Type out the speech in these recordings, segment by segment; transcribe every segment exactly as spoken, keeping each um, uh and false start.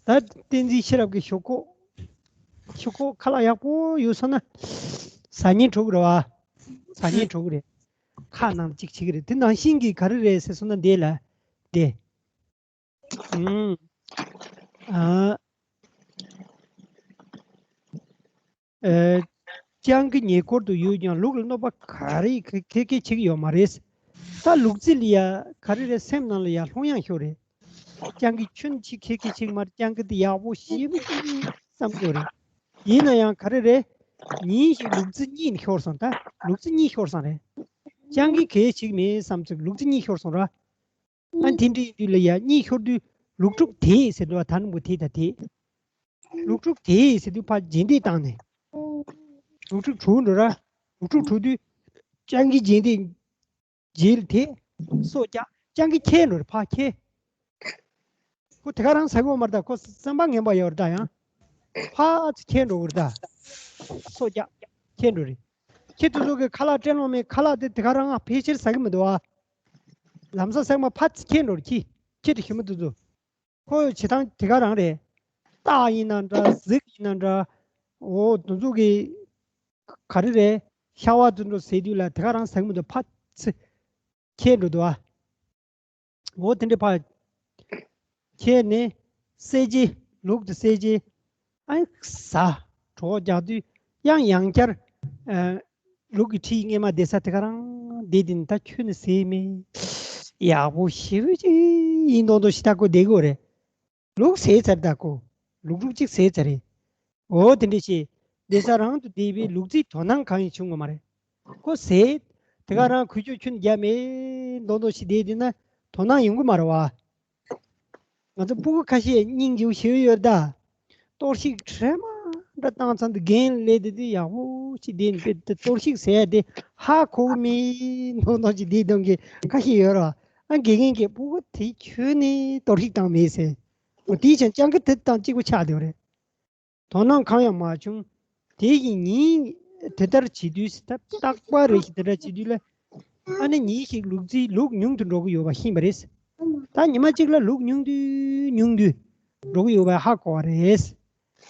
ད་བསྟན་འཛིན་ཤེས་རབ་ཀྱི་ཞོག་ཁོག་ཞོག་ཁོག་ཁ་ལག་ཡག་པོ་ཡོད་སོང་ན་ཟ་ཉེན་འཕྲོག་གི་རེད་བ། ཟ་ཉེན་འཕྲོག་གི་རེད། ཁ་ནང་གཅིག་བྱེད་ཀྱི་རེད། དེ་ནང་བཞིན་གྱི་ག་རེ་རེད་ཟེར་སོང་ན་འདི་ལ་འདི། ཨ། སྤྱང་ཀི་ཉེ་འཁོར་དུ་ཡོད་ཀྱང་ལུག་ལ་གནོད་པ་ག་རེ་ཁེ་ཁེ་བྱེད་ཀྱི་ཡོད་མ་རེད། ད་ལུག་རྫི་ལ་ཡ་ག་རེ་རེད། སེམས་ནང་ལ་ཡ་ལྷོང་ཡངས་ཤོས་རེད། སྤྱང་ཀི་ཁྱོན་ཆེ་ཁེ་ཁེ་བྱེད་ཀྱི་མ་རེད། སྤྱང་ཀི་དེ་ཡག་པོ་ཞེ་པོ་ཅིག་བསམ་གྱི་ཡོད་རེད། ཡིན་ན་ཡང་ག་རེ་རེད། ཉིན་ཞིག་ལུག་རྫི་གཉིད་ཤོར་སོང་། ད་ལུག་རྫི་གཉིད་ཤོར་སོང་རེད། སྤྱང་ཀི་གས་བྱེད་ཀྱི་མེད་བསམ་ཚེ་ལུག་རྫི་གཉིད་ཤོར་སོང་ར། ཨ་དེ་འདྲ་ཡིན་དུས་ལ་ཡ་གཉིད་ཤོར་དུས་ལུག་ཕྲུག་དེད་ཟེར་འདུག་བ། ད་ནུ་བོ་དེད་ད་དེད། ལུག་ཕྲུག་དེད་ཟེར་དུས་ཕར་རྗེས་འདེད་བཏང་ནས། ལུག་ཕྲུག་བྲོས་འགྲོ་ར། ལུག་ཕྲུག་བྲོས་དུས་སྤྱང་ཀི་རྗེས་འདེད་རྗེས་ལ་དེད། སོ་རྒྱག་སྤྱང་ཀི་ཁྱེར་འགྲོ་རེད། ཕར་ཁྱེར། ཁོ་དེ་ག་རང་ཟ་གི་ཡོད་མ་རེད་ད། ཁོ་བསམ་པ་ངན་པ་ཡོད་རེད་ད། ཡང་ཕར་ཁྱེར་འགྲོ་གི་རེད་ད། སོ་རྒྱག་ཁྱེར་འགྲོ་རེད། ཁྱེད་དེ་ཚོ་གི་ཁ་ལག་སྤྲད་ལོང་མེད། ཁ་ལག་དེ་དེ་ག་རང་ཕལ་ཆེར་ཟ་གི་མི་འདུག་ཨ། ལམ་སང་ཟ་གི་མ། ཕར་ཁྱེར་འགྲོ་རེད། ཁྱེད་ཁྱེད་དེ་ཞུ་མི་འདུག་ཚོ། ཁོ་བྱེད་སྟངས་དེ་ག་རང་རེད། སྟག་ཡིན་ན་འདྲ། གཟིག་ཡིན་ན་འདྲ། འོ་དེ་ཚོ་གི་ག་རེ་རེད། ཤ་བ་དེ་ཚོ་ཟས་དུས་ལ་དེ་ག་རང་ཟ་གི་མི་འདུག་ཕར་ཁྱེར་འགྲོ་འདུག་ཨ། འོ་དེ་འདྲ་ཕར་ཁྱེར་ནས་བསད་རྗེས། ལུག་དེ་བསད་རྗེས། ཨ་ཟ། གྲོགས་རྒྱག་དུས་ཡང་ཡང་བསྐྱར། ཨ། ལུག་གི་ཁྲིའི་སྔས་མ་བསྡད་ས་དེ་ག་རང་བསྡད་དེ་ནི། ད་ཁྱོད་ནི་ཟས་མེད། ཡག་པོ་ཞེ་པོ་ཅིག་ཡིན་མདོག་མདོག་ཞིག་ད་ཁོ་བསྡད་ཀྱི་ཡོད་རེད། ལུག་ཟས་ཚར་ད་ཁོ། ལུག་ཕྲུག་ཅིག་ཟས་ཚར་རེད། འོ་དེ་འདྲ་བྱས། བསྡད་ས་རང་དུ་བསྡད་པའི་ལུག་རྫིས་དོ་སྣང་གང་ཡང་བྱུང་གི་མ་རེད། ཁོ་ཟས་དེ་ག་རང་ཁུ་བྱུག་ཁྱོན་བརྒྱབ་མེད་མདོག་མདོག་ཞིག་བསྡད་དེ་ན་དོ་སྣང་ཡོང་གི་མ་རེད་བ། ང་ཚོ་སྤུ་གུ་ཁ་ཤས་སྙིང་རྗེ་པོ་ཞེ་པོ་ཡོད་རེད་ད། གཏོར་བཤིག་དྲན་མ་འདྲ་བཏང་ཚར་དུས་རྒན་ལས་དེ་དུས་ཡག་པོ་ཞིག་བསྡད་ནས། དཔེ་དེ་གཏོར་བཤིག་ཟེར་ཡ་དེ་ཧ་གོ་གི་མེད་མདོག་མདོག་ཅིག་བསྡད་གཏོང་གི་ཁ་ཤས་ཡོད་རེད་བ། ཨ་དགེ་རྒན་གྱིས་སྤུ་གུ་དེ་ཁྱོན་ནས་གཏོར་བཤིག་བཏང་མེད་ཟེར། འོ་དེའི་ཕྱིར་སྤྱང་ཀི་དེ་དང་གཅིག་པ་ཆགས་བསྡད་པ་རེད། དོ་སྣང་གང་ཡང་མ་བྱུང་། དེ་བཞིན་ཉིན་དེ་ལྟར་བྱེད་དུས། ད་རྟག་པ་རེ་ཞིག་དེ་འདྲ་བྱེད་དུས་ལ། ཨ་ནི་ཉིན་ཞིག་ལུག་རྫིའི་ལུག་ཉུང་དུ་འགྲོ་གི་ཡོད་པ་ཤེས་པ་རེད། ད་ཉི་མ་གཅིག་ལ་ལུག་ཉུང་དུ་ཉུང་དུ་འགྲོ་གི་ཡོད་པ་ཧ་གོ་བ་རེད།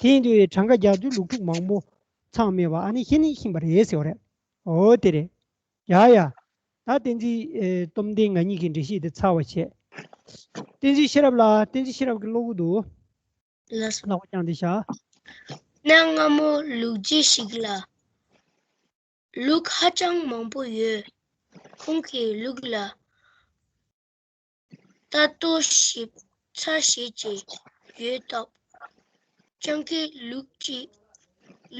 དེ་ཡིན་དུས་གྲངས་ཀ་རྒྱག་དུས་ལུག་ཕྲུག་མང་པོ་ཚང་མེད་པ་ཨ་ནི་ཤེས་ནི་ཤེས་པ་རེད་ཟེར་བ་རེད། འོ་དེ་རེད། ཡ་ཡ། ད་བསྟན་འཛིན་ཨེ་སྟོབས་ལྡན་ང་གཉིས་ཀྱི་འགྲེལ་བཤད་དེ་ཚར་བ་བྱས། བསྟན་འཛིན་ཤེས་རབ་ལགས། བསྟན་འཛིན་ཤེས་རབ་ཀྱིས་ཀློག་གི་འདུག་ལགས་སོ། ལག་པ་བརྐྱངས་ཏེ་བཞག་གནའ་སྔ་མོ་ལུག་རྫི་ཞིག་ལ། ལུག་ཧ་ཅང་མང་པོ་ཡོད། ཁོང་གིས་ལུག་ལ་ལྟ་རྟོག་ཞིབ་ཚགས་བྱེད་ཀྱི་ཡོད་སྟབས། སྤྱང་ཀི་ལུག་གཅིག་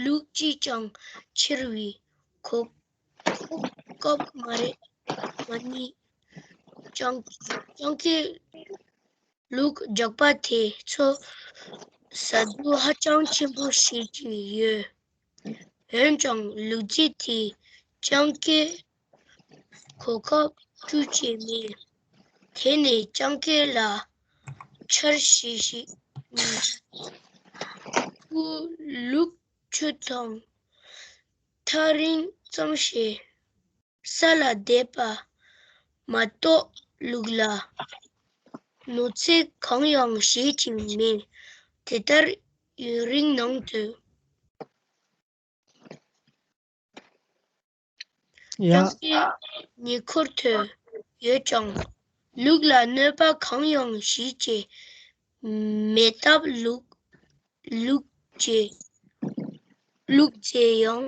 ལུག་གཅིག་ཀྱང་ཁྱེར་བའི་གོ་སྐབས་མ་རེད་མ་རྙེད། སྤྱང་སྤྱང་ཀི་ལུག་རྒྱགས་པ་དེ་ཚོ་ཟ་རྒྱུ་ཧ་ཅང་ཆེན་པོ་བྱེད་ཀྱི་ཡོད། འོན་ཀྱང་ལུག་རྫི་དེས་སྤྱང་ཀིའི་གོ་སྐབས་བསྐྲུན་གྱི་མེད། དེ་ནས་སྤྱང་ཀི་ལ་འཆར་གཞི་ཞིག་ནི། ཁོས་ལུག་ཁྱུ་དང་ཐག་རིང་ཙམ་ཞིག་ས་ལ་བསྡད་པ་མ་གཏོགས་ལུག་ལ་གནོད་འཚེ་གང་ཡང་བྱེད་ཀྱི་མེད། དེ་ལྟར་ཡུན་རིང་ནང་དུ། ཡ། སྤྱང་ཀི་ཉེ་འཁོར་དུ་ཡོད་ཀྱང་ལུག་ལ་གནོད་པ་གང་ཡང་བྱེད་ཀྱི་མེད་སྟབས། ལུག་ལུག་རྫི་ལུག་རྫི་ཡང་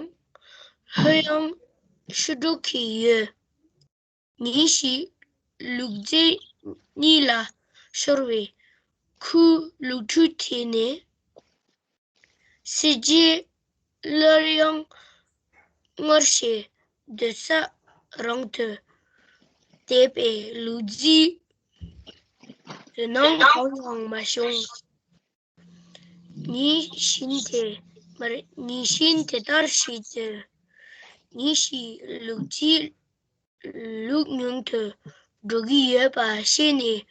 ལྷོད་ཡངས་ཤུགས་འགྲོ་གི་ཡོད། ཉིན་ཞིག་ལུག་རྫི་གཉིད་ལ་ཤོར་བས་ཁོས་ལུག་ཁྱུ་དེད་ནས། བསད་རྗེས་སླར་ཡང་སྔར་བཞིན་སྡོད་ས་རང་དུ་བསྡད་པས་ལུག་རྫིའི་དོ་སྣང་གང་ཡང་མ་བྱུང་། ཉིན་བཞིན་དེ་མར་ཉིན་བཞིན་དེ་ལྟར་བྱས་ཏེ། ཉིན་ཞིག་ལུག་རྫིས་ལུག་ཉུང་དུ་འགྲོ་གི་ཡོད་པ་ཤེས་ནས་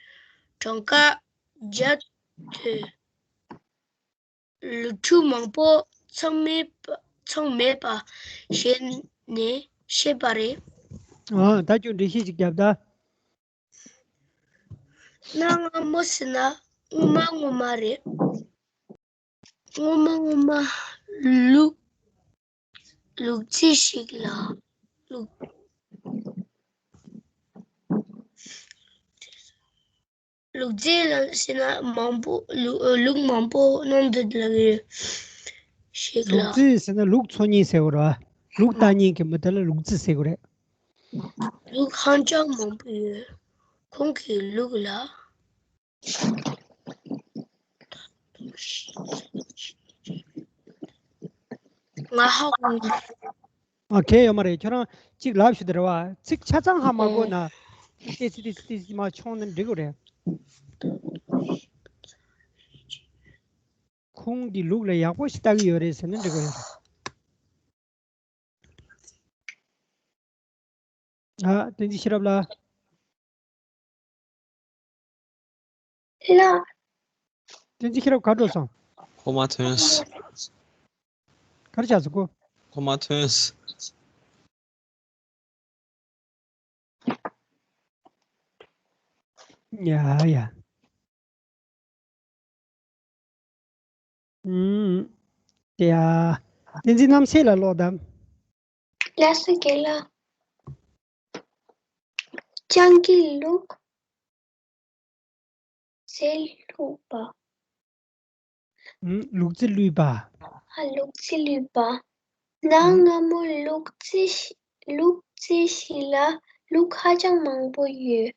གྲངས་ཀ་བརྒྱ་དུ་ལུག་ཕྲུག་མང་པོ་ཚང་མེད་པ་ཚང་མེད་པ་ཤེས་ནས་ཤེས་པ་རེད། ཨ་ད་ཁྱོད་འགྲེལ་བཤད་ཅིག་རྒྱབ་ད། གནའ་སྔ་མོ་ཟེར་ན་སྔོན་མ་སྔོན་མ་རེད། སྔོན་མ་སྔོན་མ་ལུག་ལུག་རྫི་ཞིག་ལ་ལུག་ལུག་རྫི་ལ་ཟེར་ན་མང་པོ་ལུག་ལུག་མང་པོ་གནམ་དུ་ལ་གི་ཞིག་ལུག་ལ་རྫི་ཟེར་ན་ལུག་འཚོ་མཁན་ཟེར་བ་རེད་བ། ལུག་བདག་མཁན་གྱི་མི་དེ་ལ་ལུག་རྫི་ཟེར་གི་རེད། ལུག་ཧ་ཅང་མང་པོ་ཡོད། ཁོང་གི་ལུག་ལ། ང་ཧ་གོ་མི་འདུག་ཨ། གལ་ཡོད་མ་རེད། ཁྱོད་རང་གཅིག་ལབ་ཞུ་དེ་རེད་བ། ཚིག་ཆ་ཚང་ཧ་མ་གོ་ན། ཏེ་ཙི་ཏེ་ཙི་ཏེ་ཙི་མ་ཆོང་ན་འགྲིག་གི་རེད། ཁོང་གི་ལུག་ལ་ཡག་པོ་ཞིག་ལྟ་གི་ཡོད་རེད་ཟེར་ན་འགྲིག་གི་ཡོད་རེད། ཨ། བསྟན་འཛིན་ཤེས་རབ་ལགས། ལགས། བསྟན་འཛིན་ཤེས་རབ་ག་འགྲོ་སོང་། ཁོ་མ་ཐོན། ག་རེ་བྱས་སོང་ཁོ། ཁོ་མ་ཐོན། ཡ་ཡ། ཨུམ། དེ་ཡ། བསྟན་འཛིན་རྣམ་སྲས་ལ་ཀློག་དང་། ལགས་སོ་རྒན་ལགས། སྤྱང་ཀི་ལུག་རྫི་བླུགས་པ། ཨུམ། ལུག་རྫི་བླུགས་པ། ཨ། ལུག་རྫི་བླུགས་པ། གནའ་ཨུམ། སྔ་མོ་ལུག་རྫི་ཞིག་ལུག་རྫི་ཞིག་ལ་ལུག་ཧ་ཅང་མང་པོ་ཡོད།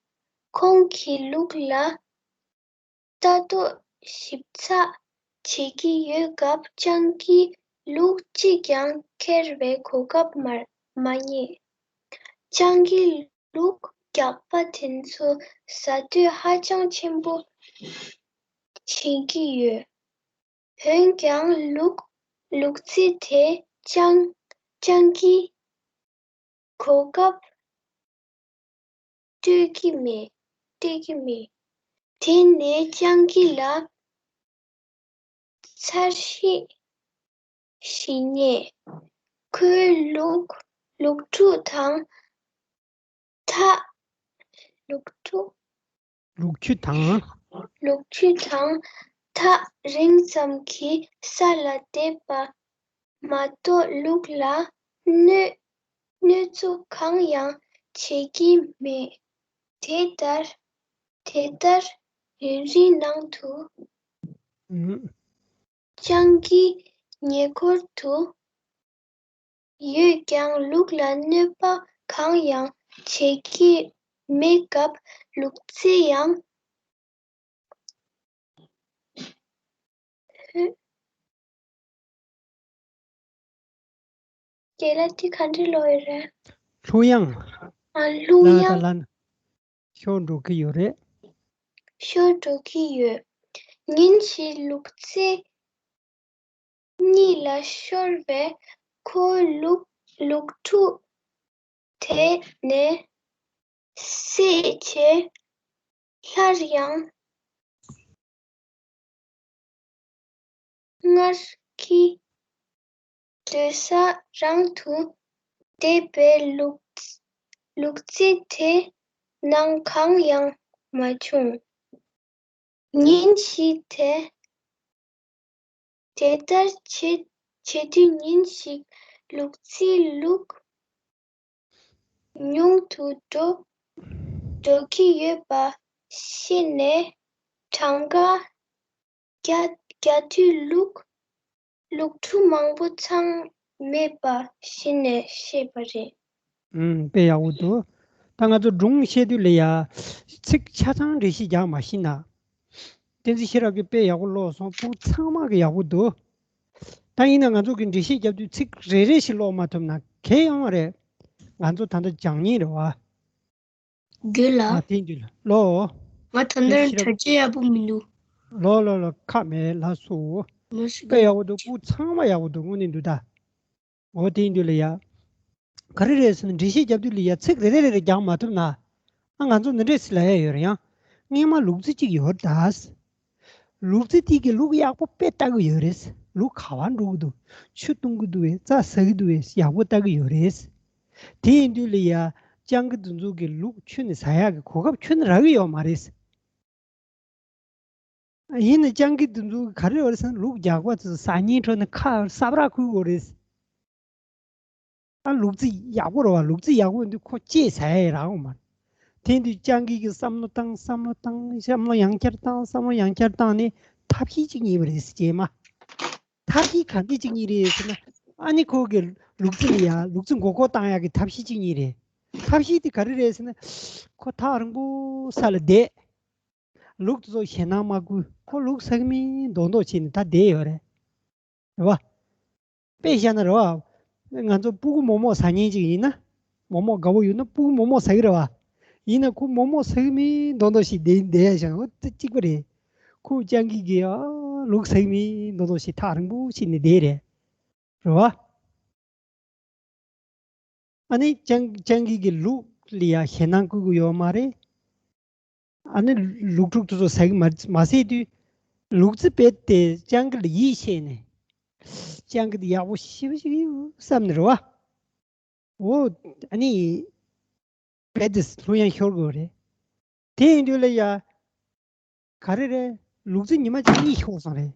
ཁོང་གིས་ལུག་ལ་ལྟ་རྟོག་ཞིབ་ཚགས་བྱེད་ཀྱི་ཡོད་སྐབས་སྤྱང་ཀིས་ལུག་གཅིག་ཀྱང་ཁྱེར་བའི་གོ་སྐབས་མ་མ་རྙེད། སྤྱང་ཀིས་ལུག་རྒྱགས་པ་དེ་ཚོ་ཟ་འདོད་ཧ་ཅང་ཆེན་པོ་བྱེད་ཀྱི་ཡོད། འོན་ཀྱང་ལུག་ལུག་རྫི་དེས་སྤྱང་སྤྱང་ཀིའི་གོ་སྐབས་སྤྲོད་ཀྱི་མེད། སྤྲད་ཀྱི་མེད། དེ་ནས་སྤྱང་ཀི་ལ་ཚར་ཤེས་ཤིག་རྙེད། ཁོས་ལུག་ལུག་ཁྱུ་དང་ཐག་ལུག་ཁྱུ། ལུག་ཁྱུ་དང་། ལུག་ཁྱུ་དང་ཐག་རིང་ཙམ་གྱི་ས་ལ་བསྡད་པ་མ་གཏོགས་ལུག་ལ་གནོད་གནོད་འཚེ་གང་ཡང་བྱེད་ཀྱི་མེད། དེ་ལྟར་དེ་ལྟར་ཡུན་རིང་ནང་དུ། ཨུམ། སྤྱང་ཀི་ཉེ་འཁོར་དུ་ཡོད་ཀྱང་ལུག་ལ་གནོད་པ་གང་ཡང་བྱེད་ཀྱི་མེད་སྐབས་ལུག་རྫི་ཡང་། རྒན་ལགས་དེ་ག་འདྲ་ཀློག་ཡོད་རེད། ལྷུ་དབྱངས། ཨ། ལྷུ་ལ་དང་དབྱངས། ལ་ན། ཤོར་འགྲོ་གི་ཡོད་རེད། ཤོར་འགྲོ་གི་ཡོད། ཉིན་ཞིག་ལུག་རྫི་གཉིད་ལ་ཤོར་བས་ཁོ་ལུག་ལུག་ཁྲུ་དེད་ནས་བསད་བྱས་སླར་ཡང་མངལ་གྱི་སྡོད་ས་རང་དུ་བསྡད་པས་ལུག་ལུག་རྫི་དེ་ནང་གང་ཡང་མ་བྱུང་། ཉིན་ཞིག་དེ་དེ་ལྟར་བྱེད་བྱེད་དུས་ཉིན་ཞིག་ལུག་རྫིས་ལུག་ཉུང་དུ་འགྲོ་འགྲོ་གི་ཡོད་པ་ཤེས་ནས་གྲངས་ཀ་རྒྱག་རྒྱག་དུས་ལུག་ལུག་ཕྲུག་མང་པོ་ཚང་མེད་པ་གཞི་ནས་ཤེས་པ་རེད། ཨུམ། དཔེ་ཡག་པོ་འདུག་ད་ང་ཚོ་སྒྲུང་བཤད་དུས་ལ་ཡ། ཚིག་ཆ་ཚང་འགྲེལ་བཤད་རྒྱག་མ་ཤེས་ན། བསྟན་འཛིན་ཤེས་རབ་ཀྱིས་དཔེ་ཡག་པོ་ཀློག་སོང་། སྤུ་གུ་ཚང་མ་གི་ཡག་པོ་འདུག་ད་ཡིན་ན་ང་ཚོ་གི་འགྲེལ་བཤད་རྒྱབ་དུས་ཚིག་རེ་རེ་ཞིག་ཀློག་མ་ཐུབ་ན་གལ་ཡོང་བ་རེད། ང་ཚོ་ད་ལྟ་སྦྱང་མཁན་རེད་བ། རྒན་ལགས། ཨ། དེ་འདྲ་ལ་ལོ། ང་ད་ལྟ་དྲ་རྒྱ་ཡག་པོ་མི་འདུག་ལོ་ལོ་ལོ། ཁག་མེད་ལགས་སོ། མ་སུ་དཔེ་ཡག་པོ་འདུག་སྤུ་གུ་ཚང་མ་ཡག་པོ་འདུག་དངོས་གནས་འདུག་ད། འོ་དེ་འདྲ་ལ་ཡ། ག་རེ་རེད་ཟེར་ན་འགྲེལ་བཤད་རྒྱབ་དུས་ལ་ཡ་ཚིག་རེ་རེ་རེ་རེ་རྒྱག་མ་ཐུབ་ན། ཨ། ང་ཚོ་འདི་འདྲས་ལབ་ཡ་ཡོད་རེད་ཡང་། སྔོན་མ་ལུག་རྫི་གཅིག་ཡོད་ད། ལུག་རྫི་དེ་གིས་ལུག་ཡག་པོ་དཔེ་ལྟ་གི་ཡོད་རེད། ལུག་ག་པར་འགྲོ་གི་འདུག་ཆུ་བཏུང་གི་འདུག་བས། རྩྭ་ཟ་གི་འདུག་བས། ཡག་པོ་ལྟ་གི་ཡོད་རེད། དེ་ཡིན་དུས་ལ་ཡ། སྤྱང་ཀི་དེ་ཚོ་གིས་ལུག་ཁྱོན་ནས་ཟ་ཡག་གི་གོ་སྐབས་ཁྱོན་ནས་རག་གི་ཡོད་མ་རེད། ཡིན་ནའི་སྤྱང་ཀི་དེ་ཚོ་ག་རེ་ཡོད་རེད་ཟེར་ན། ལུག་རྒྱགས་པ་དེ་ཚོ་ཟ་སྙིང་བྲོ་ནས་ཁ་སྲབ་ར་ཁུར་དགོས་རེད། ཨ། ལུག་རྫི་ཡག་པོ་རེད་བ། ལུག་རྫི་ཡག་པོ་འདི་ཁོ་ལྕེ་ཟ་ཡ་རག་འོང་མ་རེད། དེ་དུས་སྤྱང་ཀི་གིས་བསམ་བློ་བཏང་། བསམ་བློ་བཏང་། བསམ་བློ་ཡང་བསྐྱར་བཏང་། བསམ་བློ་ཡང་བསྐྱར་བཏང་ནས་ཐབས་ཤེས་གཅིག་རྙེད་པ་རེད་ཟེར། རྗེས་མ་ཐབས་ཤེས་ག་འདྲ་གཅིག་རྙེད་རེད་ཟེར་ན། ཨ་ནི་ཁོ་གིས་ལུག་རྫི་ལ་ཡ། ལུག་རྫི་མགོ་སྐོར་བཏང་ཡག་གི་ཐབས་ཤེས་གཅིག་རྙེད་རེད། ཐབས་ཤེས་དེ་ག་རེ་རེད་ཟེར་ན། ཁོ་ཐག་རིང་པོ་ས་ལ་བསྡད། ལུག་དེ་ཚོ་ཞེད་སྣང་མ་འཁུར། ཁོ་ལུག་ཟ་གི་མིན་མདོག་མདོག་བྱས་ནས་ད་བསྡད་ཡོད་རེད། རེད་བ། དཔེ་བཞག་ན་རེད་བ། ང་ཚོ་སྤུ་གུ་མོག་མོག་ཟ་མཁན་ཅིག་ཡིན་ན། མོག་མོག་དགའ་པོ་ཡོད་ན་སྤུ་གུ་མོག་མོག་ཟ་གི་རེད་བ། ཡིན་ན་ཁོ་མོག་མོག་ཟ་གི་མིན་མདོག་མདོག་བྱས་བསྡད་བསྡད་ཡ་བཞག་འོ་དེ་གཅིག་པ་རེད། ཁོ་སྤྱང་ཀི་གིས་ཨ་ལུག་ཟ་གི་མིན་མདོག་མདོག་བྱས་ཐག་རིང་པོ་ཕྱིན་ནས་བསྡད་རེད། རེད་བ། ཨ་ནི་སྤྱང་སྤྱང་ཀི་གིས་ལུག་ལ་ཡ་ཞེད་སྣང་བསྐུལ་གི་ཡོད་མ་རེད། ཨ་ནི་ལུག་ཕྲུག་དེ་ཚོ་ཟ་གི་མ་མ་ཟེར་དུས། ལུག་རྫི་རྦད་དེ་སྤྱང་ཀི་ལ་ཡིད་ཆེས་ནས། སྤྱང་ཀི་དེ་ཡག་པོ་ཞེ་པོ་ཞིག་ཡོད་བསམ་ནས་རེད་བ། འོ། ཨ་ནི་རྦད་དེ་ལྷོད་ཡངས་ཤོར་དགོས་རེད། དེ་ཡིན་དུས་ལ་ཡ། ག་རེ་རེད། ལུག་རྫི་ཉི་མ་གཅིག་གཉིད་ཤོར་སོང་རེད།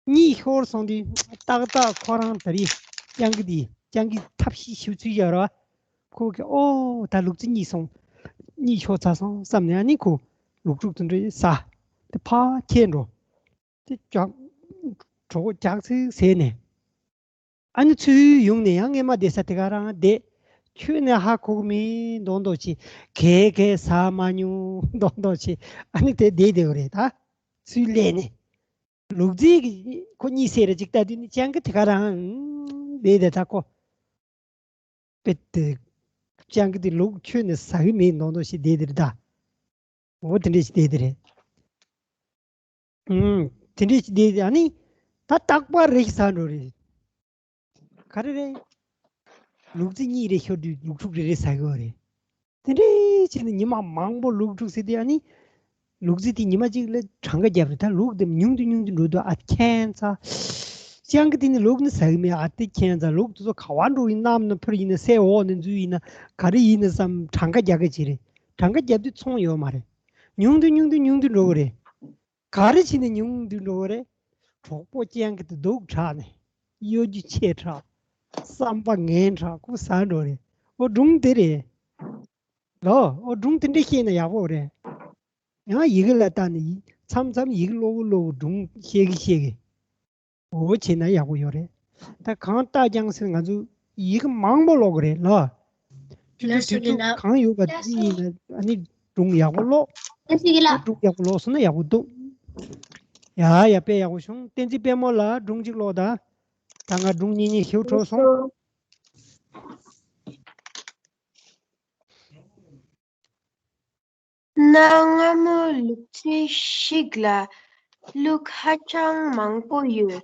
གཉིད་ཤོར་སོང་དུས་ཏག་ཏག་ཁོ་རང་ད་རེས་སྤྱང་ཀི་དེ། སྤྱང་ཀི་ཐབས་ཤེས་ཞིབ་ཚུལ་ཡོད་རེད་བ། ཁོ་གིས་ཨོ་ད་ལུག་རྫི་གཉིད་སོང་། གཉིད་ཤོར་ཚར་སོང་བསམ་ནས། ཨ་ནི་ཁོ་ལུག་ཕྲུག་དེ་འདྲ་ཟ། དེ་ཕར་ཁྱེར་འགྲོ། དེ་རྒྱག་གྲོད་ཁོག་རྒྱགས་ཚིག་ཟེར་ནས། ཨ་ནི་ཚུར་ཡོང་ནས་ཡང་སྔས་མ་བསྡད་ས་དེ་ག་རང་བསྡད། ཁྱོན་ནས་ཧ་གོ་གི་མིན་མདོག་མདོག་བྱས། གས་གས་ཟ་མ་མྱོང་མདོག་མདོག་བྱས། ཨ་ནི་དེ་བསྡད་བསྡད་པ་རེད་ད། ཚུར་སླེབས་ནས། ལུག་རྫི་གིས་ཁོ་གཉིད་སད་རེ་ཅིག་ལྟ་དུས་ནི་སྤྱང་ཀི་དེ་ག་རང་བསྡད་བསྡད་ད་ཁོ། དཔེ་དེ། སྤྱང་ཀི་དེ་ལུག་ཁྱོན་ནས་ཟ་གི་མེད་མདོག་མདོག་ཞིག་བསྡད་དེ་རེད་ད། འོ་དེ་འདྲ་ཞིག་བསྡད་དེ་རེད། ཨུམ། དེ་འདྲ་ཞིག་བསྡད་དེ། ཨ་ནི་ད་རྟག་པར་རེ་ཞིག་ཟ་འགྲོ་རེད། ག་རེ་རེད། ལུག་རྫི་གཉིད་རེ་ཤོར་དུས་ལུག་ཕྲུག་རེ་རེ་ཟ་གི་ཡོད་རེད། དེ་འདྲའི་བྱས་ནས་ཉི་མ་མང་པོ་ལུག་ཕྲུག་ཟེར་དུས། ཨ་ནི་ལུག་རྫི་དེ་ཉི་མ་གཅིག་ལ་གྲངས་ཀ་བརྒྱབ་རེད། ད་ལུག་དེ་ཉུང་དུ་ཉུང་དུ་འགྲོ་དུས། ཨ་ཁྱད་མཚར། སྤྱང་ཀི་དེ་ནི་ལུག་ནི་ཟ་གི་མེད། ཨ་དེ་ཁྱད་མཚར། ལུག་དེ་ཚོ་ག་བ་འགྲོ་ཡིན། གནམ་ན་འཕུར་ཡིན་ན། སའི་འོག་ནས་འཛུལ་ཡིན་ན། ག་རེ་ཡིན་ན་བསམ་གྲངས་ཀ་རྒྱག་གི་ཅིག་རེད། གྲངས་ཀ་བརྒྱབ་དུས་ཚོང་ཡོད་མ་རེད། ཉུང་དུ་ཉུང་དུ་ཉུང་དུ་འགྲོ་གི་རེད། ག་རེ་བྱས་ནས་ཉུང་དུ་འགྲོ་གི་རེད། གྲོགས་པོ་སྤྱང་ཀི་དེ་སྡུག་དྲགས་ནས། གཡོ་སྒྱུ་ཆེ་དྲགས། བསམ་པ་ངན་དྲགས། ཁོ་ཟ་འགྲོ་རེད། འོ་སྒྲུང་དེ་རེད། ལོ། འོ་སྒྲུང་དེ་འདྲ་བཤད་ན་ཡག་པོ་རེད། ཡང་ཡི་གེ་ལ་བལྟས་ནས་མཚམས་མཚམས་ཡི་གེ་ཀློག་གི་ཀློག་གི་སྒྲུང་བཤད་གི་བཤད་གི། འོ་བྱས་ན་ཡག་པོ་ཡོད་རེད། ད་གང་ལྟར་ཀྱང་ཟེར་ང་ཚོ་ཡི་གེ་མང་པོ་ཀློག་གི་རེད་ལ། དུས་ཚོད་དུས་ཚོད་གང་ཡོད་པ་དེ་ཡིན་ན། ཨ་ནི་སྒྲུང་ཡག་པོ་ཀློག་སྒྲུང་ཡག་པོ་ཀློག་སོང་ན་ཡག་པོ་འདུག་ཡ་ཡ། དཔེ་ཡག་པོ་བྱུང་། བསྟན་འཛིན་དཔལ་མོ་ལགས་སྒྲུང་གཅིག་ཀློག་དང་། ད་ང་སྒྲུང་གཉིས་གཉིས་ཞིག་འཕྲོད་སོང་། གནའ་སྔ་མོའི་ལུག་རྫི་ཞིག་ལ་ལུག་ཧ་ཅང་མང་པོ་ཡོད།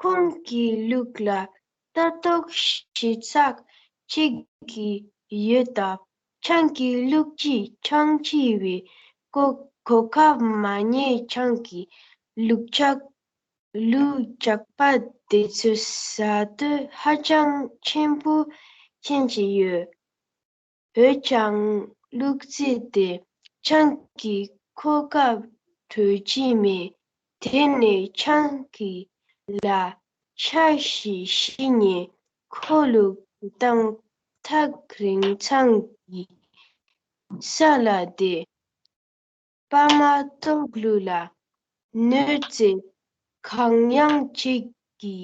ཁོང་གི་ལུག་ལ་རྟ་ཐོག་བཞི་ཚག་གཅིག་གི་ཡོད་སྟབས། ཆང་གི་ལུག་གཅིག་ཆང་ཆེ་བའི་གོ་གོ་སྐབས་མ་རྙེད། ཆང་གི་ལུག་ཇག་ལུག་ཇག་པ་དེ་ཚོས་ཟ་འདོད་ཧ་ཅང་ཆེན་པོ་ཅན་ཅིག་ཡོད། འོན་ཀྱང་ལུག་རྫི་དེ་ཆང་གི་གོ་སྐབས་འཕྲོད་ཀྱི་མེད། དེ་ནས་ཆང་གི་ལ་ཆ་ཞིག་ཤི་ནས་ཁོ་ལུག་དང་ཐག་རིང་ཙམ་གྱི་ས་ལ་བསྡད། པདྨ་ཏོག་ལུ་ལ་གནོད་འཚེ་གང་ཡང་བྱེད་ཀྱི་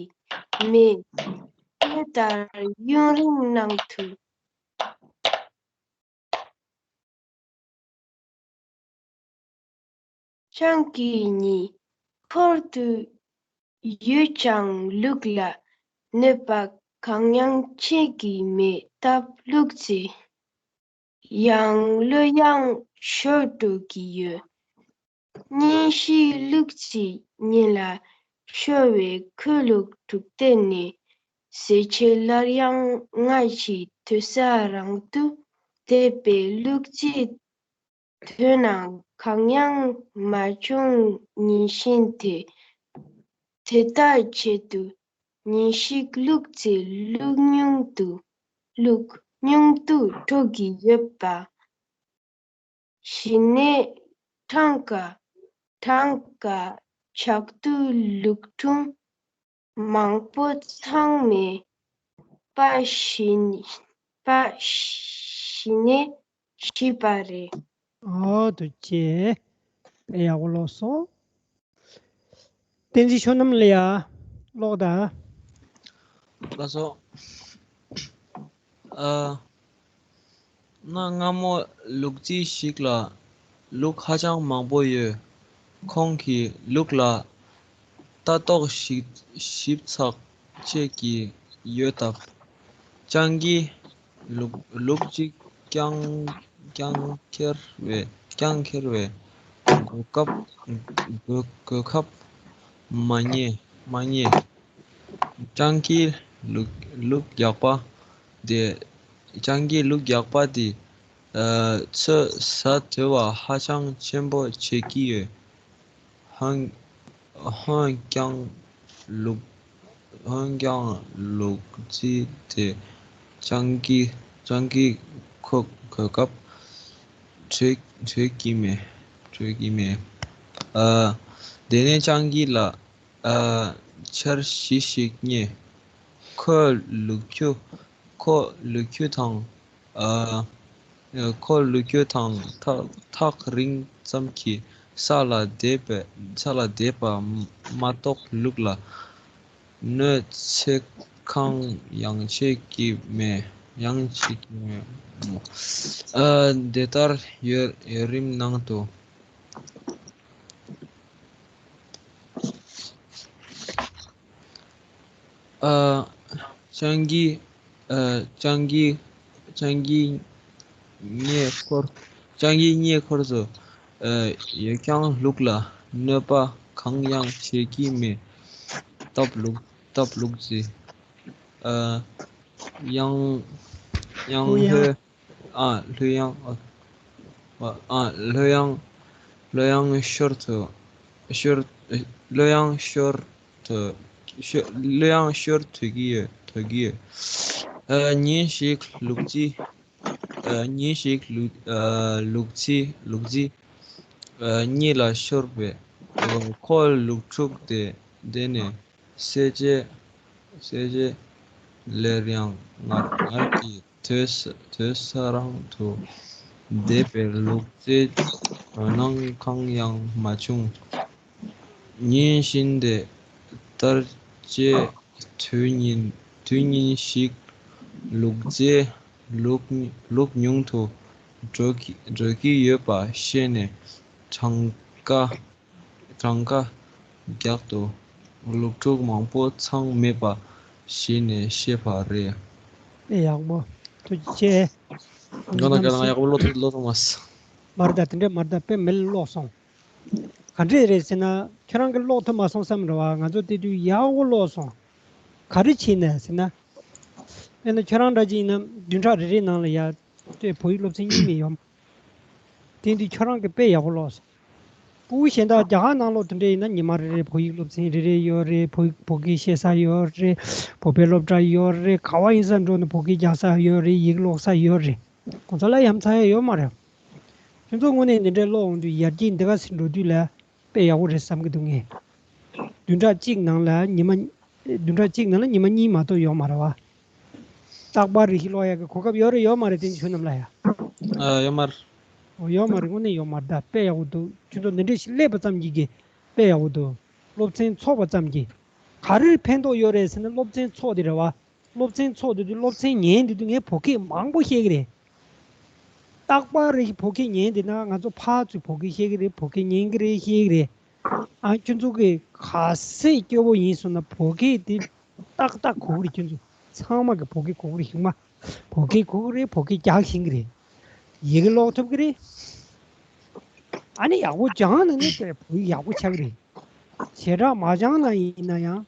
མེད། དེ་ལྟར་ཡུན་རིང་གནང་དུས། ཆང་གི་ཉི་འཁོར་དུ་ཡོད་ཀྱང་ལུག་ལ་གནོད་པ་གང་ཡང་བྱེད་ཀྱི་མེད་སྟབས། ལུག་རྫི་ཡང་ལོ་ཡང་ཤོར་འགྲོ་གི་ཡོད། ཉིན་ཞིག་ལུག་རྫི་ཉིན་ལ་ཤོར་བས་ཁོའི་ལུག་དྲུག་སྡེ་ནས་ཟས་ཆོས་སླར་ཡང་སྔར་གྱི་དུས་ས་རང་དུ་བསྡད་པས་ལུག་རྫི་དོན་གང་ཡང་མ་བྱུང་། ཉིན་ཤིང་དེ་དེ་ལྟར་བྱེད་དུས་ཉིན་ཞིག་ལུག་རྫི་ལུག་ཉུང་དུ་ལུག་ཉུང་དུ་འགྲོ་གི་ཡོད་པ་གཞི་ནས་གྲངས་ཀ་ གྲངས་ཀ་ཆག་ཏུ་ལུག་ཕྲུག་མང་པོ་ཚང་མས་པ་ཤི་པ་ཤི་ནས་ཤི་པ་རེད། ཨོ་དུ་ཅེ། དཔེ་ཡག་པོ་ཀློག་སོང་། བསྟན་འཛིན་ཆོས་རྣམ་ལ་ཡ། ཀློག་དང་། ལགས་སོ། ཨ། གནའ་སྔ་མོ་ལུག་རྫི་ཞིག་ལ་ལུག་ཧ་ཅང་མང་པོ་ཡོད། ཁོང་གིས་ལུག་ལ་ལྟ་རྟོག་ཞིབ་ཞིབ་ཚགས་བྱེད་ཀྱི་ཡོད་སྟབས། སྤྱང་ཀིས་ལུག་ལུག་གཅིག་རྐྱང་རྐྱང་ཁྱེར་བའི་རྐྱང་ཁྱེར་བའི་གོ་སྐབས་གོ་གོ་སྐབས་མ་རྙེད་མ་རྙེད། སྤྱང་ཀིས་ལུག་ལུག་རྒྱགས་པ་དེ། སྤྱང་ཀིས་ལུག་རྒྱགས་པ་དེ། ཨ། ཚོས་ཟ་འདོད་པ་ཧ་ཅང་ཆེན་པོ་བྱེད་ཀྱི་ཡོད། འོན་འོན་ཀྱང་ལུག་འོན་ཀྱང་ལུག་རྫི་དེ་སྤྱང་ཀི་སྤྱང་ཀི་ཁོ་གོ་སྐབས་འཕྲོད་འཕྲོད་ཀྱི་མེད། འཕྲོད་ཀྱི་མེད། ཨ། དེ་ནས་སྤྱང་ཀི་ལ། ཨ། འཆར་གཞི་ཞིག་རྙེད། ཁོས་ལུག་ཁྱུ། ཁོས་ལུག་ཁྱུ་དང་། ཨ། ཁོས་ལུག་ཁྱུ་དང་ཐག་ཐག་རིང་ཙམ་གྱི་ས་ལ་བསྡད་པ་ས་ལ་བསྡད་པ་མ་གཏོགས་ལུག་ལ་གནོད་འཚེ་གང་ཡང་བྱེད་ཀྱི་མེད། ཡང་བྱེད་ཀྱི་མེད། ཨ། དེ་ལྟར་ཡུན་ཡུན་རིང་ནང་དུ། ཨ། སྤྱང་ཀི། ཨ། སྤྱང་ཀི། སྤྱང་ཀི་རྙེད་འཁོར། སྤྱང་ཀི་རྙེད་འཁོར་དུ། ཨ། ཡོད་ཀྱང་ལུག་ལ་གནོད་པ་གང་ཡང་བྱེད་ཀྱི་མེད། སྟབས་ལུག་སྟབས་ལུག་རྫི། ཨ། གཡང་གཡང་ལྷོད། ཨ། ལྷོད་གཡང་། ཨ། ལྷོད་གཡང་། ལྷོད་གཡང་ཤོར་དུ། ཤོར། ལྷོད་གཡང་ཤོར་དུ། ཤོ་ལྷོད་གཡང་ཤོར་དོད་ཀྱི་ཡོད། དོད་ཀྱི་ཡོད། ཨ། ཉིན་ཞིག་ལུག་རྫི། ཨ། ཉིན་ཞིག་ལུག་ཨ། ལུག་རྫི། ལུག་རྫི། ཨ། གཉིད་ལ་ཤོར་བས། ཨ། ཁོས་ལུག་ཕྲུག་དེ་དེ་ནས། བསད་རྗེས། བསད་རྗེས་སླར་ཡང་ངར་ངར་གྱིས་དུད་ས་དུད་ས་རང་དུ་བསྡད་པས་ལུག་རྫིའི་དོ་སྣང་གང་ཡང་མ་བྱུང་། ཉིན་བཞིན་དེ་ལྟར་བྱས་དུས་ཉིན་དུས་ཉིན་ཞིག་ལུག་རྫིས་ལུག་ལུག་ཉུང་དུ་འགྲོ་གི་འགྲོ་གི་ཡོད་པ་ཤེས་ནས་གྲངས་ཀ་གྲངས་ཀ་བརྒྱད་དུ་ལུག་ཕྲུག་མང་པོ་ཚང་མེད་པ་གཞི་ནས་ཤེས་པ་རེད། ཨེ་ཡག་པོ། ཐུགས་རྗེ་ཆེ། ང་དང་ཁྱེད་རང་ཡག་པོ་ཀློག་ཐུབ་ཀློག་ཐུབ་མ་སོང་། མ་རེད་ད། དེ་འདྲས་མ་རེད་ད། དཔེ་མི་ལ་ཀློག་སོང་། ག་འདྲས་རེད་ཟེར་ན། ཁྱེད་རང་གིས་ཀློག་ཐུབ་མ་སོང་བསམ་རེད་བ། ང་ཚོ་དེ་དུས་ཡག་པོ་ཀློག་སོང་། ག་རེ་བྱས་ནས་ཟེར་ན། དཔེར་ན་ཁྱོད་རང་འདྲ་ཅིག་ཡིན་ན་བདུན་ཕྲག་རེ་རེའི་ནང་ལ་ཡ། དེ་བོད་ཡིག་སློབ་ཚན་གཉིས་མེད་ཡོད། དེ་འདི་ཁྱོད་རང་གིས་དཔེ་ཡག་པོ་ཀློག་སོང་། སྤུ་གུ་གཞན་དག་རྒྱ་གར་ནང་ལོགས་དེ་འདྲ་ཡིན་ན་ཉི་མ་རེ་རེ་བོད་ཡིག་སློབ་ཚན་རེ་རེ་ཡོད་རེད། བོད་བོད་སྐད་བཤད་ས་ཡོད་རེད། བོད་པའི་སློབ་གྲྭ་ཡོད་རེད། ག་བ་ཡིན་ས་འགྲོ་ན་བོད་སྐད་རྒྱག་ས་ཡོད་རེད། ཡིག་ཀློག་ས་ཡོད་རེད། ཁོང་ཚོ་ལ་ཡ་མཚར་ཡ་ཡོད་མ་རེད། ཁྱོད་ཚོ་དངོས་གནས་འདི་འདྲའི་ཀློག་འོང་དུས་ཡར་རྒྱས་འདི་ག་ཚོད་འགྲོ་དུས་ལ་དཔེ་ཡག་པོ་རེད་བསམ་གྱི་འདུག་ངས། བདུན་ཕྲག་གཅིག་ནང་ལ་ཉི་མ། བདུན་ཕྲག་གཅིག་ནང་ལ་ཉི་མ་གཉིས་མ་གཏོགས་ཡོད་མ་རེད་བ། རྟག་པར་རེ་ཞིག་ཀློག་ཡག་གི་གོ་སྐབས་ཡོད་རེད་ཡོད་མ་རེད། དེ་ཚོ་ཁྱོད་རྣམས་ལ་ཡ། ཨ། ཡོད་མ་རེད། ཨོ་ཡོད་མ་རེད། དངོས་གནས་ཡོད་མ་རེད། ད་དཔེ་ཡག་པོ་འདུག་ཁྱོད་ཚོ་འདི་འདྲས་ཞིག་སླེབས་པ་ཙམ་གྱིས་ཀྱི་དཔེ་ཡག་པོ་འདུག་སློབ་ཚན་ཚོགས་པ་ཙམ་གྱིས་ག་རེར་ཕན་ཐོགས་ཡོད་རེད་ཟེར་ན། སློབ་ཚན་ཚོགས་དེ་རེད་བ། སློབ་ཚན་ཚོགས་དེ་དུས་སློབ་ཚན་ཉན་དེ་དུས་ངས་བོད་སྐད་མང་པོ་ཤེས་ཀྱི་རེད། རྟག་པར་རེ་བོད་སྐད་ཉན་དེ་ན་ང་ཚོ་ཕར་ཚུར་བོད་སྐད་བཤད་ཀྱི་རེད། བོད་སྐད་ཉན་གྱི་རེད། བཤད་ཀྱི་རེད། ཨ། ཁྱོད་ཚོ་གིས་ག་ཚོད་སྐྱོ་བོ་ཡིན་སོང་ན་བོད་སྐད་དེ་ཏག་ཏག་གོ་གི་རེད། ཁྱོད་ཚོ་ཚང་མ་གིས་བོད་སྐད་གོ་གི་རེད། ཞིག་མ་བོད་སྐད་གོ་གི་རེད། བོད་སྐད་རྒྱག་ཤེས་ཀྱི་རེད། ཡི་གེ་ཀློག་ཐུབ་ཀྱི་རེད། ཨ་ནི་ཡག་པོ་སྦྱངས་ན་ནི་དེ་བོད་ཡིག་ཡག་པོ་ཆགས་ཀྱི་རེད། བྱེ་བྲག་མ་སྦྱངས་ན་ཡིན་ན་ཡང་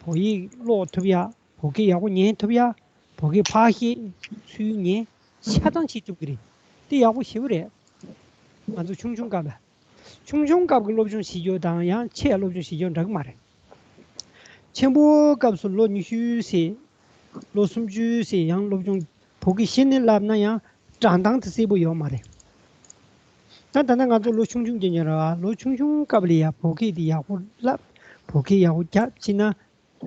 བོད་ཡིག་ཀློག་ཐུབ་ཡ། བོད་སྐད་ཡག་པོ་ཉན་ཐུབ་ཡ། བོད་སྐད་ཕར་བཤད་ཚུར་ཉན་ཆ་ཚང་བྱེད་ཐུབ་ཀྱི་རེད། དེ་ཡག་པོ་ཞེ་པོ་རེད། ང་ཚོ་ཆུང་ཆུང་སྐབས་ལ། ཆུང་ཆུང་སྐབས་ཀྱི་སློབ་སྦྱོང་བྱེད་རྒྱུ་དང་ཡང་ཆེ་སློབ་སྦྱོང་བྱེད་རྒྱུ་འདྲ་གི་མ་རེད། ཆེན་པོའི་སྐབས་སུ་ལོ་ཉི་ཤུ་ཙམ། ལོ་སུམ་ཅུ་ཙམ་ཡང་སློབ་སྦྱོང་བོད་སྐད་གཞི་ནས་བསླབས་ན་ཡང་སྦྱང་སྟངས་དེ་གསལ་པོ་ཡོད་མ་རེད། ད་ད་ནི་ང་ཚོ་ལོ་ཆུང་ཆུང་གི་ཉིན་རེད་བ། ལོ་ཆུང་ཆུང་སྐབས་ལ་ཡ་བོད་སྐད་དེ་ཡག་པོ་བསླབ། བོད་སྐད་ཡག་པོ་རྒྱབ་ཕྱིན་ན།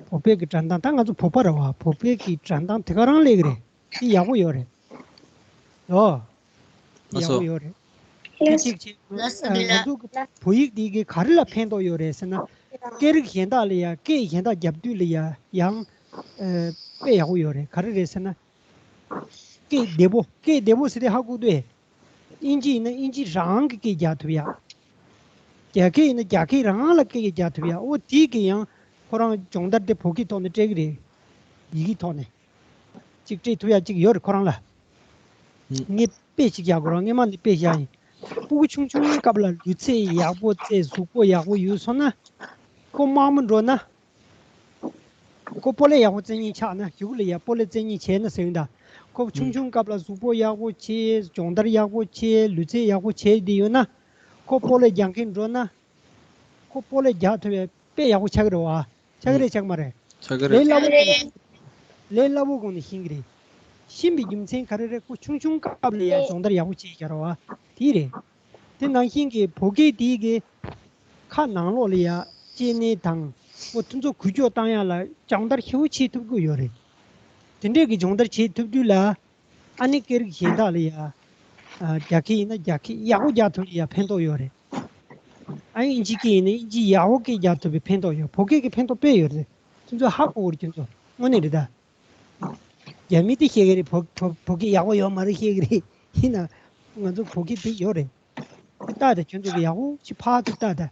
བོད་པའི་གི་འགྲོ་སྟངས། ད་ང་ཚོ་བོད་པ་རེད་བ། བོད་པའི་གི་འགྲོ་སྟངས་དེ་ག་རང་སླེབས་ཀྱི་རེད། དེ་ཡག་པོ་ཡོད་རེད། ཨོ། ལགས་ཡག་སོ། པོ་ཡོད་རེད། དེ་གཅིག་བྱས། ལགས་སོ། ཨ། ལགས་ང་ལགས། ཚོ་གི་བོད་ཡིག་འདི་གི་ག་རེ་ལ་ཕན་ཐོགས་ཡོད་རེད་ཟེར་ན། སྐད་རིགས་གཞན་དག་ལ་ཡ། སྐད་གཞན་དག་རྒྱབ་དུས་ལ་ཡ་ཡང་། ཨ། དཔེ་ཡག་པོ་ཡོད་རེད། ག་རེ་རེད་ཟེར་ན། སྐད་བདེ་པོ། སྐད་བདེ་པོ་ཟེར་དེ་ཧ་གོ་འདུག་ཨེ། དབྱིན་ཇི་ཡིན་ན་དབྱིན་ཇི་རང་གི་སྐད་རྒྱག་ཐུབ་ཡ། རྒྱ་སྐད་ཡིན་ན་རྒྱ་སྐད་རང་ལ་སྐད་རྒྱག་ཐུབ་ཡ། ཨོ་དེ་གི་ཡང་ཁོ་རང་སྦྱོང་བརྡར་དེ་བོད་སྐད་ཐོག་ནས་སྤྲད་གི་རེད། ཡི་གེ་ཐོག་ནས་ཅིག་སྤྲད་ཐུབ་ཡ་ཅིག་ཡོད་རེད་ཁོ་རང་ལ། ངས་དཔེ་ཅིག་བཞག་གོ་རང་། སྔོན་མ་ནས་དཔེ་བཞག་ཡིན། སྤུ་གུ་ཆུང་ཆུང་སྐབས་ལ་ལུས་ཚད་ཡག་པོ་བཙལ། གཟུགས་པོ་ཡག་པོ་ཡོད་སོང་ན། ཁོ་དམག་མི་འགྲོ་ན། ཁོ་སྤོ་ལོ་ཡག་པོ་རྩེད་མཁན་ཆགས་ན། གཞུག་ལ་ཡ་སྤོ་ལོ་རྩེད་མཁན་བྱས་ན་ཟེར་ཡིན་ད། ཁོ་ཆུང་ཆུང་སྐབས་ལ་གཟུགས་པོ་ཡག་པོ་བྱས། སྦྱོང་བརྡར་ཡག་པོ་བྱས། ལུས་ཚད་ཡག་པོ་བྱས་བསྡད་ཡོད་ན། ཁོ་སྤོ་ལོ་རྒྱག་མཁན་འགྲོ་ན། ཁོ་སྤོ་ལོ་རྒྱག་ཐུབ་པའི་དཔེ་ཡག་པོ་ཆགས་ཀྱི་རེད་བ། ཆགས་ཀྱི་རེད་ཆགས་མ་རེད། ཆགས་ཀྱི་རེད། ལས་སླ་པོ་ལས་སླ་པོ་སྒང་ནས་ཤེས་ཀྱི་རེད། ཤེས་པའི་རྒྱུ་མཚན་ག་རེ་རེད། ཁོ་ཆུང་ཆུང་སྐབས་ལ་ཡ་སྦྱོང་བརྡར་ཡག་པོ་བྱས་ཀྱི་རེད་བ། དེ་རེད། དེ་ནང་བཞིན་གྱི་བོད་སྐད་དེ་གི་ཁ་ནང་ལོགས་ལ་ཡ་སྐྱེ་གནས་དང་། ཨོ་དེ་ཚོ་འགུལ་སྐྱོད་བཏང་ཡ་ལ་སྦྱོང་བརྡར་ཧྲིལ་པོ་བྱེད་ཐུབ་ཀྱི་ཡོད་རེད། དེ་འདྲས་ཀྱི་སྦྱོང་བརྡར་བྱེད་ཐུབ་དུས་ལ། ཨ་ནི་སྐད་རིགས་གཞན་དག་ལ་ཡ། ཨ། རྒྱ་སྐད་ཡིན་ན་རྒྱ་སྐད་ཡག་པོ་རྒྱག་ཐུབ་ཡ་ཕན་ཐོགས་ཡོད་རེད། ཨ། དབྱིན་ཇི་སྐད་ཡིན་ན་དབྱིན་ཇི་ཡག་པོ་སྐད་རྒྱག་ཐུབ་པའི་ཕན་ཐོགས་ཡོད། བོད་སྐད་ཀྱི་ཕན་ཐོགས་དཔེ་ཡོད་རེད། ཁྱོད་ཚོ་ཧ་གོ་གི་རེད། ཁྱོད་ཚོ་དངོས་གནས་རེད་ད། རྒྱ་མི་དེ་བཤད་ཀྱི་རེད། བོད་བོད་བོད་སྐད་ཡག་པོ་ཡོད་མ་རེད་བཤད་ཀྱི་རེད། ཡིན་ན་ང་ཚོ་བོད་སྐད་དེ་ཡོད་རེད། དེ་ལྟ་དང་། ཁྱོད་ཚོ་གི་ཡག་པོ་ཅིག་ཕར་ཚུར་ལྟ་དང་།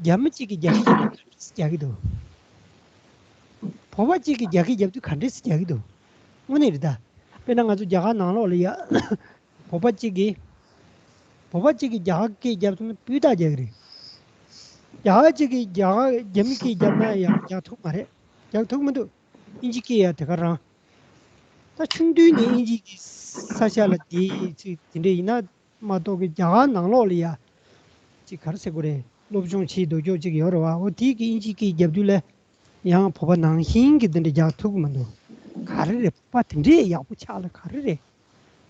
རྒྱ་མི་གཅིག་གིས་རྒྱ་སྐད་རྒྱག་གི་རྒྱག་གི་འདུག་བོད་པ་གཅིག་གིས་རྒྱ་སྐད་རྒྱབ་དུས་ག་འདྲས་སེ་རྒྱག་གི་འདུག་དངོས་གནས་རེད་ད། དཔེར་ན་ང་ཚོ་རྒྱ་གར་ནང་ལོགས་ལ་ཡ། བོད་པ་གཅིག་གིས། བོད་པ་གཅིག་གིས་རྒྱ་གར་སྐད་རྒྱབ་སོང་ན་སྤུས་དག་རྒྱག་གི་རེད། རྒྱ་གར་གཅིག་གིས་རྒྱ་གར་རྒྱ་མི་སྐད་རྒྱབ་ན་ཡང་རྒྱག་ཐུབ་མ་རེད། རྒྱག་ཐུབ་མི་འདུག་དབྱིན་ཇི་སྐད་ཡ་དེ་ག་རང་། ད་ཆུང་དུས་ནས་དབྱིན་ཇི་གི་ས་ཆ་ལ་བསྡད་ཚེ་དེ་འདྲས་ཡིན་ན་མ་གཏོགས་ཀྱི། རྒྱ་གར་ནང་ལོགས་ལ་ཡ་ཅིག་ག་རེ་ཟེར་དགོས་རེད། སློབ་སྦྱོང་བྱེད་སྡོད་ཀྱོག་ཅིག་ཡོད་རེད་བ། འོ་དེ་གི་དབྱིན་ཇི་སྐད་རྒྱབ་དུས་ལ་ཡང་བོད་པ་ནང་བཞིན་གྱི་དེ་འདྲ་རྒྱག་ཐུབ་ཀྱི་མི་འདུག་ག་རེ་རེད། བོད་པ་དེ་འདྲས་ཡག་པོ་ཆགས་ལ་ག་རེ་རེད་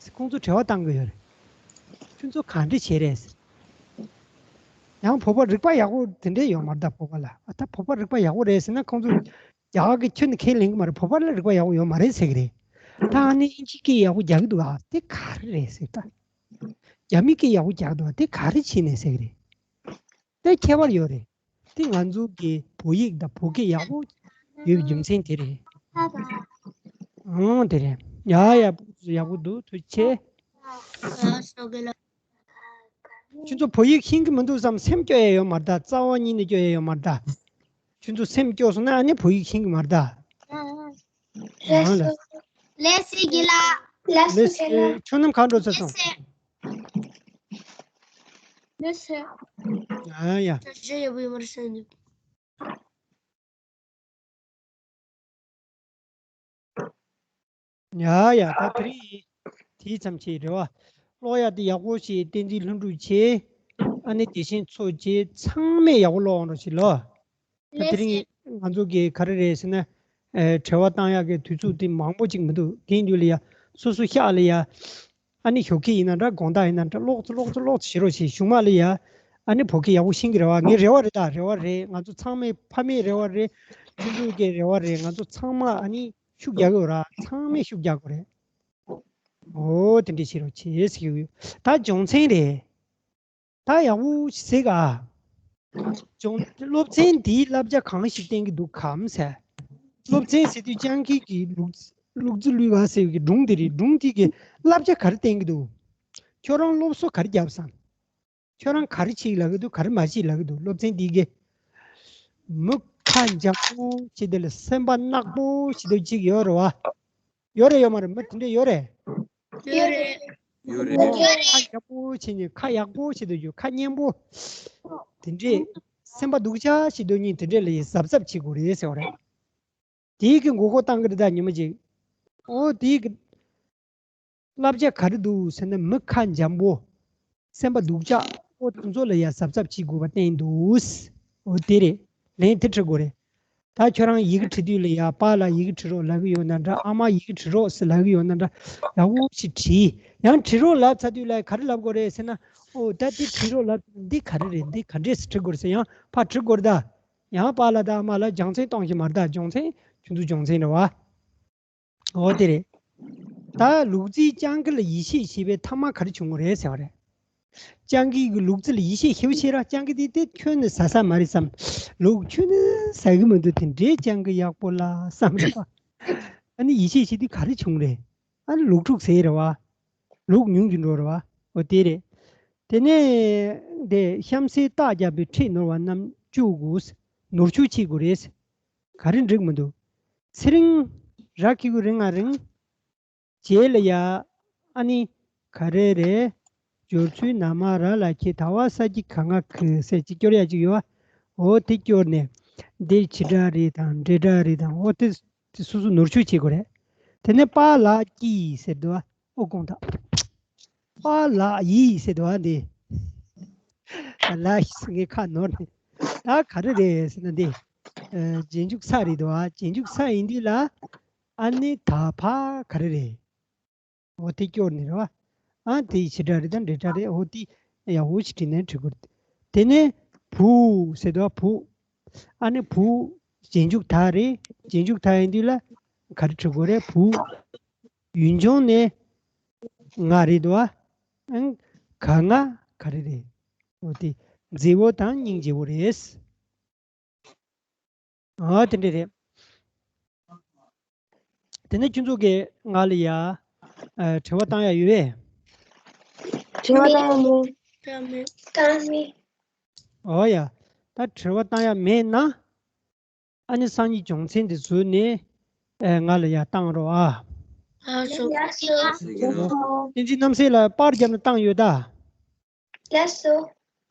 ཟེར་ཁོང་ཚོ་དྲི་བ་བཏང་གི་ཡོད་རེད། ཁྱོད་ཚོ་ག་འདྲས་བྱས་རེད་ཟེར། ཡང་བོད་པ་རིག་པ་ཡག་པོ་དེ་འདྲས་ཡོད་མ་རེད་ད། བོད་པ་ལ། ཨ། ད་བོད་པ་རིག་པ་ཡག་པོ་རེད་ཟེར་ན་ཁོང་ཚོ་རྒྱ་གར་གྱི་ཁྱོན་ནས་ཁས་ལེན་གྱི་མ་རེད། བོད་པ་ལ་རིག་པ་ཡག་པོ་ཡོད་མ་རེད་ཟེར་གྱི་རེད། ད་ཨ་ནི་དབྱིན་ཇི་སྐད་ཡག་པོ་རྒྱག་གི་འདུག་ཨ། དེ་ག་རེ་རེད་ཟེར་ད། རྒྱ་མི་སྐད་ཡག་པོ་རྒྱག་གི་འདུག་ཨ། དེ་ག་རེ་བྱས་ནས་ཟེར་གྱི་རེད། དེ་ཁྱད་པར་ཡོད་རེད། དེ་ང་ཚོ་གི་བོད་ཡིག་དང་བོད་སྐད་ཡག་པོ་ཡོད་པའི་རྒྱུ་མཚན་དེ་རེད། ཨང་། དེ་རེད། ཡ་ཡ། ཡག་པོ་འདུག་ཐུགས་རྗེ་ཆེ། ཁྱོད་ཚོ་བོད་ཡིག་ཤེས་ཀྱི་མི་འདུག་བསམ། སེམས་སྐྱོ་ཡ་ཡོད་མ་རེད་ད། རྩ་བ་ཉིད་ནས་སྐྱོ་ཡ་ཡོད་མ་རེད་ད། ཁྱོད་ཚོ་སེམས་སྐྱོ་སོང་ན་ཨ་ནི་བོད་ཡིག་ཤེས་ཀྱི་མ་རེད་ད། ལགས་སོ། ལགས་སོ་རྒན་ལགས། ལགས་སོ། ལགས་སོ། ཁྱོད་རྣམས་ག་འགྲོ་ཚར་སོང་། ལགས་སོ། ཨ་ཡ། ད་ཞེ་ཡག་པོ་ཡོད་མ་རེད་ཟེར་འདུག་ཡ་ཡ། ད་དེ་རིང་དེའི་མཚམས་ཀྱི་རེ་བ། ཀློག་ཡག་དེ་ཡག་པོ་བྱས། བསྟན་འཛིན་ལྷུན་གྲུབ་བྱས། ཨ་ནི་བདེ་ཆེན་མཚོ་བྱས། ཚང་མས་ཡག་པོ་ཀློག་འོང་རོགས་བྱེད་ལོ། ད་དེ་རིང་ང་ཚོ་གི་ག་རེ་རེད་ཟེར་ན། ཨེ། དྲི་བ་བཏང་ཡག་གི་དུས་ཚོད་དེ་མང་པོ་ཅིག་མི་འདུག་རྒན་འདུག་ལ་ཡ། སོ་སོ་ཤག་ལ་ཡ། ཨ་ནི་ཞོགས་ཀས་ཡིན་ན་འདྲ། དགོང་དག་ཡིན་ན་འདྲ། ཀློག་ཙམ་ཀློག་ཙམ་ཀློག་ཙམ་བྱེད་རོགས་བྱེད། གཞུག་མ་ལ་ཡ། ཨ་ནི་བོད་སྐད་ཡག་པོ་ཤེས་ཀྱི་རེད་བ། ངའི་རེ་བ་རེད་ད། རེ་བ་རེད། ང་ཚོ་ཚང་མའི་ཕ་མའི་རེ་བ་རེད། ཁྱོད་ཚོ་གི་རེ་བ་རེད། ང་ཚོ་ཚང་མ་ཨ་ནི་ཤུགས་རྒྱག་དགོས་ར། ཚང་མས་ཤུགས་རྒྱག་དགོས་རེད། འོ་དེ་འདྲ་བྱེད་རོགས་བྱེད་ཟེར་གྱི་ཡོད། ད་སྦྱོང་ཚན་རེད། ད་ཡག་པོ་ཞིག་གཟིགས་ཨ། སྦྱོང་། སློབ་ཚན་འདིའི་བསླབ་བྱ་གང་ཞིག་བསྟན་གྱི་འདུག་གམ་ཟེར། སློབ་ཚན་ཟེར་དུས་སྤྱང་ཀི་གི་ལུག་ལུག་རྫི་ལུས་པ་ཟེར་བའི་སྒྲུང་དེ་རེད། སྒྲུང་དེ་གི་བསླབ་བྱ་ག་རེ་བསྟན་གྱི་འདུག་ཁྱོད་རང་སློབ་གསོ་ག་རེ་བརྒྱབ་སོང་། ཁྱོད་རང་ག་རེ་བྱེད་ལབ་ཀྱི་འདུག་ག་རེ་མ་བྱེད་ལབ་ཀྱི་འདུག་སློབ་ཚན་འདི་གི། མི་ཁ་འཇམ་པོ་བྱེད་དེ་ལ་སེམས་པ་ནག་པོ་བྱེད་དེ་ཅིག་ཡོད་རེད་བ། ཡོད་རེད་ཡོད་མ་རེད། མི་དེ་འདྲས་ཡོད་རེད། ཡོད་རེད། ཡོད་རེད། ཁ་ཡག་པོ་བྱེད་ནས་ཁ་ཡག་པོ་བྱེད་དེ་ཡོད། ཁ་སྙན་པོ། དེ་འདྲས། སེམས་པ་སྡུག་ཅག་བྱེད་དེ་ཉིན་དེ་འདྲས་ལ་ཡི་གཟབ་གཟབ་བྱེད་དགོས་རེད་ཟེར་བ་རེད། དེའི་གི་མགོ་སྐོར་བཏང་གི་རེད་ད་ཉི་མ་གཅིག་འོ་དེའི་གི་བསླབ་བྱ་ག་རེ་འདུག་ཟེར་ན། མི་ཁ་འཇམ་པོ། སེམས་པ་སྡུག་ཅག་འོ་དེ་ཚོ་ལ་ཡ་གཟབ་གཟབ་བྱེད་དགོས་པ་བསྟན་འདུག་འོ་དེ་རེད། ལན་དེ་འཁྲི་དགོས་རེད། ད་ཁྱོད་རང་ཡི་གེ་བྲི་དུས་ལ་ཡ་པཱ་ལགས་ཡི་གེ་བྲི་རོགས་ལབ་ཀྱི་ཡོད་ན་འདྲ། ཨ་མ་ཡི་གེ་བྲི་རོགས་ཟེར་ལབ་ཀྱི་ཡོད་ན་འདྲ། ཡག་པོ་ཞིག་བྲིས། ཡང་བྲི་རོགས་ལབ་ཚར་དུས་ལ་ག་རེ་ལབ་དགོས་རེད་ཟེར་ན། ཨོ་ད་འདི་བྲི་རོགས་ལབ། འདི་ག་རེ་རེད། འདི་ག་འདྲས་སེ་བྲི་དགོས་རེད་ཟེར། ཡང་ཕར་བྲི་དགོས་རེད་ད། ཡང་པཱ་ལགས་དང་ཨ་མ་ལགས་སྦྱོང་ཚན་གཏོང་གི་མ་རེད་ད། སྦྱོང་ཚན་ཁྱོད་ཚོ་སྦྱོང་ཚན་རེད་བ། འོ་དེ་རེད། ད་ལུག་རྫིས་སྤྱང་ཀི་ལ་ཡིད་ཆེས་བྱས་པའི་མཐའ་མ་ག་རེ་བྱུང་བ་རེད་ཟེར་བ་རེད། སྤྱང་ཀི་གི་ལུག་རྫི་ལ་ཡིད་ཆེས་ཞེ་པོ་བྱས་ར། སྤྱང་ཀི་དེ་དེ་ཁྱོན་ནས་ཟ་ས་མ་རེད་བསམ། ལུག་ཁྱོན་ནས་ཟ་གི་མི་འདུག་དེ་འདྲའི་སྤྱང་ཀི་ཡག་པོ་ལ་བསམ་རེད་པ། ཨ་ནི་ཡིད་ཆེས་བྱེད་དུས་ག་རེ་བྱུང་རེད། ཨ་ནི་ལུག་ཕྲུག་ཟེར་རེད་བ། ལུག་ཉུང་གི་འགྲོ་རེད་བ། འོ་དེ་རེད། དེ་ནས་དེ་གཤམ་གསལ་རྟགས་བརྒྱབ་པའི་ཕྲད་ནོར་བ་རྣམས་གཅོད་དགོས། ནོར་འཆུག་བྱེད་དགོས་རེད། ག་རེ་འགྲིག་མི་འདུག་ཚེ་རིང་། ར་གི་གུ་རི་ང་རིང་། རྗེས་ལ་ཡ། ཨ་ནི། ག་རེ་རེད། སྦྱོར་ཚུལ་ན་མ་ར་ལ་ཁྱི་ད་བ་ས་ཀྱི་ག་ང་གི་ཟེར་གཅིག་སྐྱོར་ཡ་གཅིག་ཡོད་བ། འོ་དེ་སྐྱོར་ནས། འདི་བྱེད་སྒྲ་རེད་དང་འབྲེལ་སྒྲ་རེད་དང་། འོ་དེ་དེ་སོ་སོ་ནོར་འཆུག་བྱེད་དགོས་རེད། དེ་ནས་པཱ་ལགས་ཀྱིས་ཟེར་འདུག་བ། ཨོ་དགོངས་དག་པཱ་ལགས་ཡིས་ཟེར་འདུག་བ་འདི། ལགས་ངས་ཁ་ནོར་ནས། ད་ག་རེ་རེད་ཟེར་ན་འདི། ཨ། རྗེས་འཇུག་ས་རེད་འདུག་བ། རྗེས་འཇུག་ས་ཡིན་དུས་ལ། ཨ་ནི་ད་ཕ་ག་རེ་རེད། འོ་དེ་སྐྱོར་ནས་རེད་བ། ཨ་དེ་ཡི་བྱེད་སྒྲ་རེད་དང་འབྲེལ་སྒྲ་རེད། འོ་དེ་ཡག་པོ་ཞིག་བྲིས་ནས་འབྲི་དགོས་རེད། དེ་ནས་བུ་ཟེར་དུས་བུ། ཨ་ནི་བུ། རྗེས་འཇུག་ད་རེད། རྗེས་འཇུག་ད་ཡིན་དུས་ལ་ག་རེ་བྲི་དགོས་རེད། བུ། ཡུལ་ལྗོངས་ནས་ང་རེད་འདུག་བ། ཨང་། ག་ང་ག་རེ་རེད། འོ་དེ་མཛེས་པོ་དང་སྙིང་རྗེ་པོ་རེད། ཨ་དེ་འདྲ་རེད། དེ་ནས་ཁྱོད་ཚོ་གི་ང་ལ་ཡ། ཨ། དྲི་བ་བཏང་ཡ་ཡོད་པས། དྲི་བ་བཏང་ཡ་མེད། བཏང་མེད། བཏང་མེད། ཨོ་ཡ། ད་དྲི་བ་བཏང་ཡ་མེད་ན། ཨ་ནི་སང་ཉིན་སྦྱོང་ཚན་འདི་བཟོས་ནས། ཨ། ང་ལ་ཡ་བཏང་རོགས་ཨ། ཨ་སོ། བསྟན་འཛིན་རྣམ་གསལ་ལ་པར་བརྒྱབ་ནས་བཏང་ཡོད་ད། ལགས་སོ།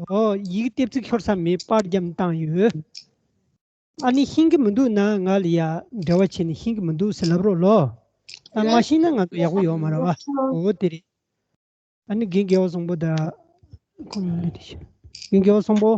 ཨོ། ཡི་གེ་ལྟེབ་ཚིག་ཤོར་ས་མེད། པར་བརྒྱབ་ནས་བཏང་ཡོད། ཨ་ནི་ཤེས་ཀྱི་མི་འདུག་ན་ང་ལ་ཡ་འབྲེལ་བ་བྱས་ནས་ཤེས་ཀྱི་མི་འདུག་ཟེར་ལབ་རོགས་ལོ། ཨ། མ་ཤེས་ན་ང་ཚོ་ཡག་པོ་ཡོད་མ་རེད་བ། ཨོ་དེ་རེད། ཨ་ནི་རྒན་རྒྱལ་བ་བཟང་པོ་དང་། ཁོང་ཡོད་ནི་དེ་ཤི། རྒན་རྒྱལ་བ་བཟང་པོ།